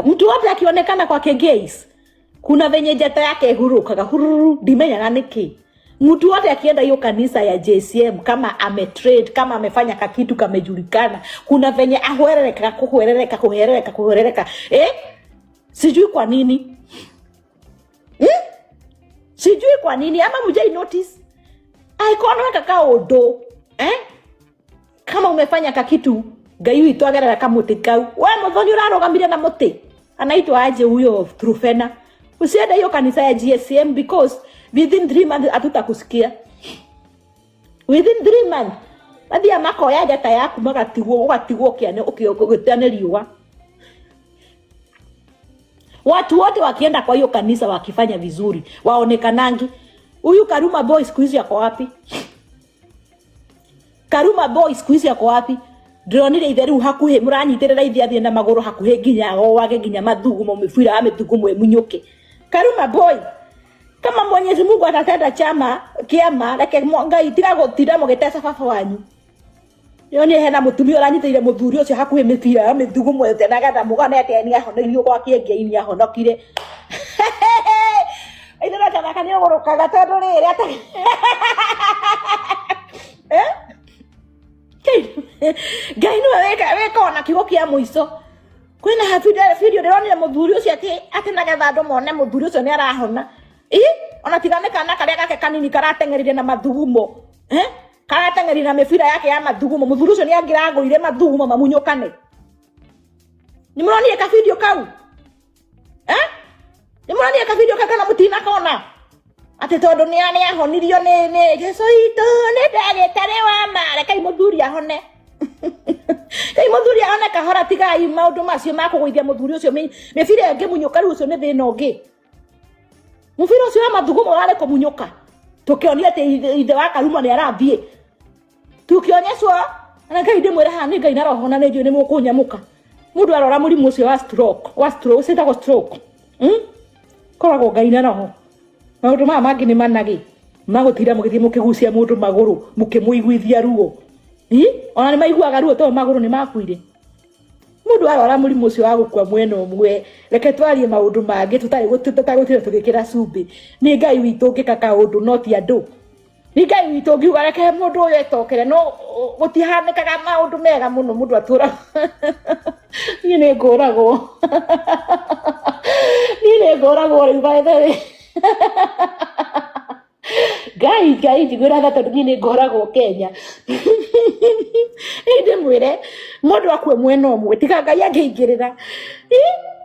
Mtu wote akionekana kwa Kengei's, kuna venye njata yake hurukaga hururu, ndimenyaga niki. Mtu wote akienda hiyo kanisa ya JCM, kama ametrade, kama amefanya kakitu kamejulikana, kuna venye ahwerereka, kuhwerereka, kuhwerereka, kuhwerereka, eh? Sijui kwa nini, Sijui kwa nini, ama mjai notice aikona weka kaundu, eh? Kama umefanya kakitu, Ngai witũ agerera kamuti kau. We Muthoni ũrarũgamire na mũtĩ, anaitwa aje huyo Trufena? Usiende hiyo kanisa ya GSM because within 3 months hatutakusikia. Within 3 months mathia makoya njata yaku, magatigwo, ũgatigwo ũkĩane ũgĩte nĩ riũa. Watu wote wakienda kwa hiyo kanisa wakifanya vizuri waonekanangi. Huyu Karuma Boy siku hizi ako wapi? Karuma Boy siku hizi ako wapi? Ndĩronire ithe rĩu hakuhĩ mũranyitĩrĩra ithe athiĩ na magũrũ hakuhĩ nginya agoage nginya mathugumo, mĩbira ya mĩthugumo ĩmunyũke. Karuma Boy, kama Mwenyezi Mungu atatenda chama kĩama, reke Ngai tiga gũtinda mũgĩteca baba wanyu. Yoni hena mũtumia ũranyitĩrĩire mũthuri ũcio hakuhĩ mĩbira ya mĩthugumo ĩte nagetha mũgane atĩ nĩ ahoneirio gwa kĩengei, nĩ ahonokire. Ithuĩ no nĩ ũgũrũkaga tondũ rĩrĩ atĩ eh? Ngai nĩwe wĩka ona kiugo kĩa mũico. Kwĩna video ndĩronire mũthuri ũcio atĩ nagetha andũ mone mũthuri ũcio nĩ arahona. Ĩ ona tiga nĩ kana karĩa gake kanini karateng'erire na mathugumo, eh? Karateng'erire na mĩbira yake ya mathugumo, mũthuri ũcio nĩ angĩragũrire mathugumo mamunyũkane. Nĩ mũronire ka video kau, eh? Nĩ mũronire ka video kau kana mũtinakona? Atĩ tondũ nĩ ahonirio nĩ Jesu witũ, nĩ ndagĩtarĩ wa ma. Rekai mũthuri ahone, kai mũthuri ahone kahora. Tigai maũndũ macio ma kũgũithia mũthuri ũcio mĩbira ĩngĩmunyũka. Rĩu ũcio nĩ thĩna ũngĩ. Mũbira ũcio wa mathugumo warĩ kũmunyũka, tũkĩonia atĩ ithe wa Karuma nĩ arathiĩ, tukionyeshwo. Na Ngai ndĩmwĩre haha nĩ Ngai na roho na nĩ njũĩ nĩ mũkũnyamũka. Mũndũ arora mũrimũ ũcio wa stroke, wa stroke ũcĩtagwo stroke, Koragwo Ngai na roho. Maũndũ maya mangĩ nĩ managĩ magũtinda mũgĩthiĩ mũkĩgucia mũndũ magũrũ, mũkĩmũiguithia ruo. Ĩ ona nĩ maiguaga ruo tondũ magũrũ nĩ makuire. Mũndũ arwara mũrimũ ũcio wa gũkua mwena ũmwe, reke twarie maũndũ mangĩ tũtarĩ tũtagũtinda tũgĩkĩra cumbĩ. Nĩ Ngai witũ ũngĩka kaũndũ, no ti andũ. Nĩ Ngai witũ ũngiuga reke mũndũ ũyũ etokere, no gũtihanĩkaga maũndũ mega mũno. Mũndũ atũra, niĩ nĩ ngũragwo, niĩ nĩ ngũragwo rĩu. By the way, Ngai, Ngai njiguĩra tha tondũ niĩ nĩ ngoragwo Kenya. Ĩ ndĩmwĩre mũndũ akue mwena ũmwe tiga Ngai angĩingĩrĩra. Ĩ?